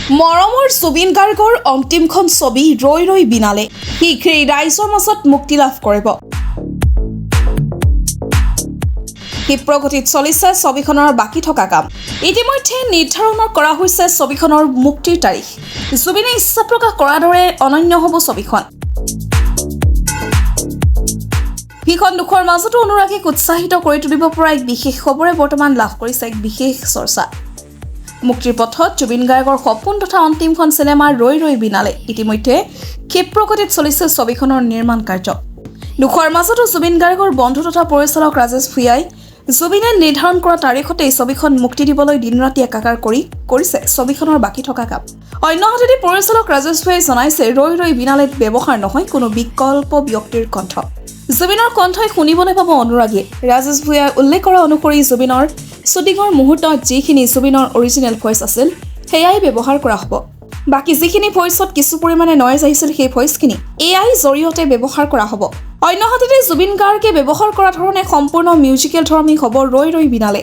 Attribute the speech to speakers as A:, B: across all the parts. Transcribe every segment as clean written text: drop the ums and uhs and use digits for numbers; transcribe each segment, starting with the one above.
A: মৰমৰ জুবিন গাৰ্গৰ অন্তিমখন ছবি ৰৈ ৰৈ বিনালে শীঘ্ৰেই ৰাইজৰ মাজত মুক্তি লাভ কৰিব। ক্ষীপ্ৰগতিত চলিছে ছবিখনৰ বাকী থকা কাম। ইতিমধ্যে নিৰ্ধাৰণ কৰা হৈছে ছবিখনৰ মুক্তিৰ তাৰিখ। জুবিনে ইচ্ছা প্ৰকাশ কৰাৰ দৰে অনন্য হ'ব ছবিখন। ভীষণ দুখৰ মাজতো অনুৰাগীক উৎসাহিত কৰি তুলিব পৰা এক বিশেষ খবৰে বৰ্তমান লাভ কৰিছে এক বিশেষ চৰ্চা। মুক্তিৰ পথত জুবিন গাৰ্গৰ সপোন তথা অন্তিমখন চিনেমা ৰৈ ৰৈ বিনালে। ইতিমধ্যে ক্ষীপ্ৰগতিত চলিছে ছবিখনৰ নিৰ্মাণ কাৰ্য। দুখৰ মাজতো জুবিন গাৰ্গৰ বন্ধু তথা পৰিচালক ৰাজেশ ভূঞাই জুবিনে নিৰ্ধাৰণ কৰা তাৰিখতেই ছবিখন মুক্তি দিবলৈ দিন ৰাতি একাকাৰ কৰি কৰিছে ছবিখনৰ বাকী থকা কাম। অন্যহাতেদি পৰিচালক ৰাজেশ ভূঞাই জনাইছে, ৰৈ ৰৈ বিনালেত ব্যৱহাৰ নহয় কোনো বিকল্প ব্যক্তিৰ কণ্ঠ। জুবিনৰ কণ্ঠই শুনিবলৈ পাব অনুৰাগীয়ে। ৰাজেশ ভূঞাই উল্লেখ কৰা অনুসৰি জুবিনৰ শ্বুটিঙৰ মুহূৰ্তত যিখিনি জুবিনৰ অৰিজিনেল ভইচ আছিল, সেয়াই ব্যৱহাৰ কৰা হ'ব। বাকী যিখিনি ভইচত কিছু পৰিমাণে নইজ আহিছিল, সেই ভইচখিনি এআই জৰিয়তে ব্যৱহাৰ কৰা হ'ব। অন্যহাতেদি জুবিন গাৰ্গে ব্যৱহাৰ কৰা ধৰণে সম্পূৰ্ণ মিউজিকেল ধৰ্মী হ'ব ৰৈ ৰৈ বিনালে।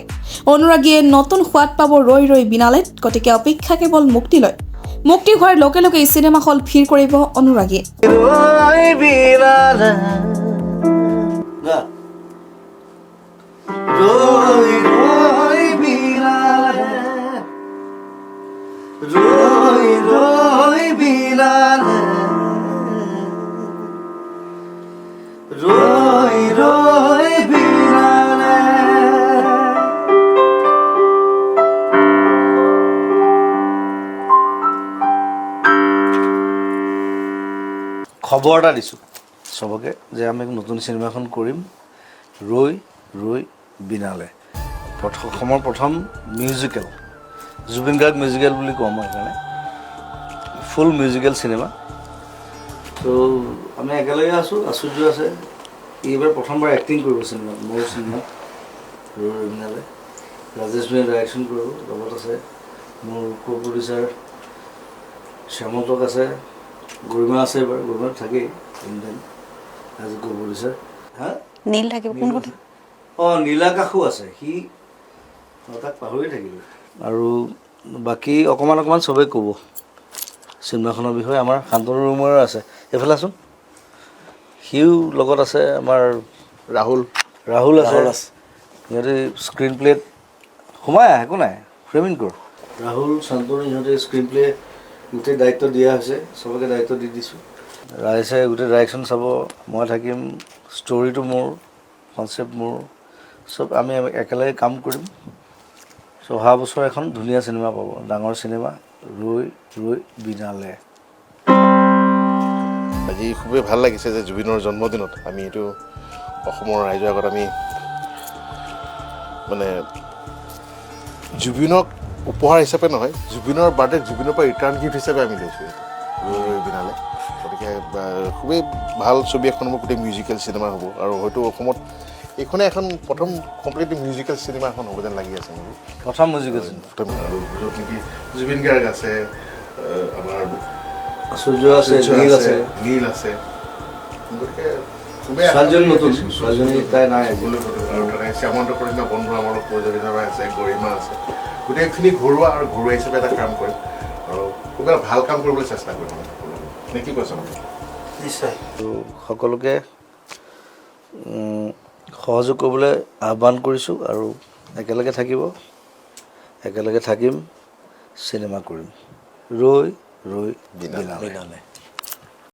A: অনুৰাগীয়ে নতুন সোৱাদ পাব ৰৈ ৰৈ বিনালেত। গতিকে অপেক্ষা কেৱল মুক্তিলৈ। মুক্তি হোৱাৰ লগে লগেই চিনেমা হল ভিৰ কৰিব অনুৰাগীয়ে।
B: ৰৈ বিনালে, ৰৈ ৰৈ বিনালে, ৰৈ ৰৈ বিনালে, ৰৈ ৰৈ বিনালে। খবৰ এটা দিছোঁ চবকে যে আমি নতুন চিনেমাখন কৰিম, ৰৈ ৰৈ বিনালে। অসমৰ প্ৰথম মিউজিকেল, জুবিন গাৰ্গ মিউজিকেল বুলি কওঁ মই সেইকাৰণে, ফুল মিউজিকেল চিনেমা। ত' আমি একেলগে আছোঁ, আচুৰ্য আছে, এইবাৰ প্ৰথমবাৰ এক্টিং কৰিব চিনেমাত, মোৰ চিনেমাত ৰৈ ৰৈ বিনালে। ৰাজেশ ভূঞাই ডাইৰেকশ্যন কৰিব, লগত আছে মোৰ কো প্ৰডিউচাৰ শ্যামন্তক আছে, গৰিমা আছে, এইবাৰ গৰিমা থাকেই এনি টাইম এজ কো প্ৰডিউচাৰ। হা।
C: নীল থাকিব কোন কোন?
B: অঁ, নীলাকাশো আছে, সি তাক পাহৰি থাকিলোঁ। আৰু বাকী অকণমান অকণমান চবেই ক'ব চিনেমাখনৰ বিষয়ে। আমাৰ শান্তনু ৰুমৰো আছে, এইফালে আছোন, সিও লগত আছে, আমাৰ
D: ৰাহুল।
B: ৰাহুল আছে।
D: ৰাহুল আছে।
B: সিহঁতে স্ক্ৰীণ প্লেত সোমাই আহ, একো নাই, ফ্ৰেমিং কৰ। ৰাহুল, শান্তনু, ইহঁতে স্ক্ৰীণ প্লে গোটেই দায়িত্ব দিয়া হৈছে, চবকে দায়িত্ব দি দিছোঁ। ৰাজেশে গোটেই ডাইৰেকশ্যন চাব, মই থাকিম, ষ্টৰিটো মোৰ, কনচেপ্ট মোৰ, চব আমি একেলগে কাম কৰিম। চ' অহা বছৰ এখন ধুনীয়া চিনেমা পাব, ডাঙৰ চিনেমা ৰৈ ৰৈ বিনালে।
D: আজি খুবেই ভাল লাগিছে যে জুবিনৰ জন্মদিনত আমি এইটো অসমৰ ৰাইজৰ আগত আমি মানে জুবিনক উপহাৰ হিচাপে নহয়, জুবিনৰ বাৰ্থডে জুবিনৰ পৰা ৰিটাৰ্ণ গিফ্ট হিচাপে আমি লৈছোঁ এইটো ৰৈ ৰৈ বিনালে। গতিকে খুবেই ভাল ছবি এখন হ'ব, গোটেই মিউজিকেল চিনেমা হ'ব আৰু হয়তো অসমত এইখনে এখন প্ৰথম কমপ্লিটলি মিউজিকেল চিনেমা এখন হ'ব যেন লাগি আছে মোৰ।
B: প্ৰথম মিউজিকেল চিনেমা।
D: প্ৰথম, আৰু য'ত নেকি জুবিন গাৰ্গ আছে, আমাৰ
B: আচুৰ্য আছে, নীল আছে।
D: নীল আছে। গতিকে খুবেই
B: ছোৱালীজনী নতুন, ছোৱালীজনী তাই নাই আজি।
D: আৰু তাতে শ্যামন্ত নিচিনা বন্ধু আমাৰ লগত প্ৰযোজক আছে, গৰিমা আছে, গোটেইখিনি ঘৰুৱা আৰু ঘৰুৱা হিচাপে এটা কাম কৰিম আৰু খুব এটা ভাল কাম কৰিবলৈ চেষ্টা কৰিম আমি সকলোৱে। নে কি কৈছ?
B: নিশ্চয়। সকলোকে সহযোগ কৰিবলৈ আহ্বান কৰিছোঁ আৰু একেলগে থাকিব, একেলগে থাকিম, চিনেমা কৰিম ৰৈ ৰৈ বিনালে।
E: বিনালে।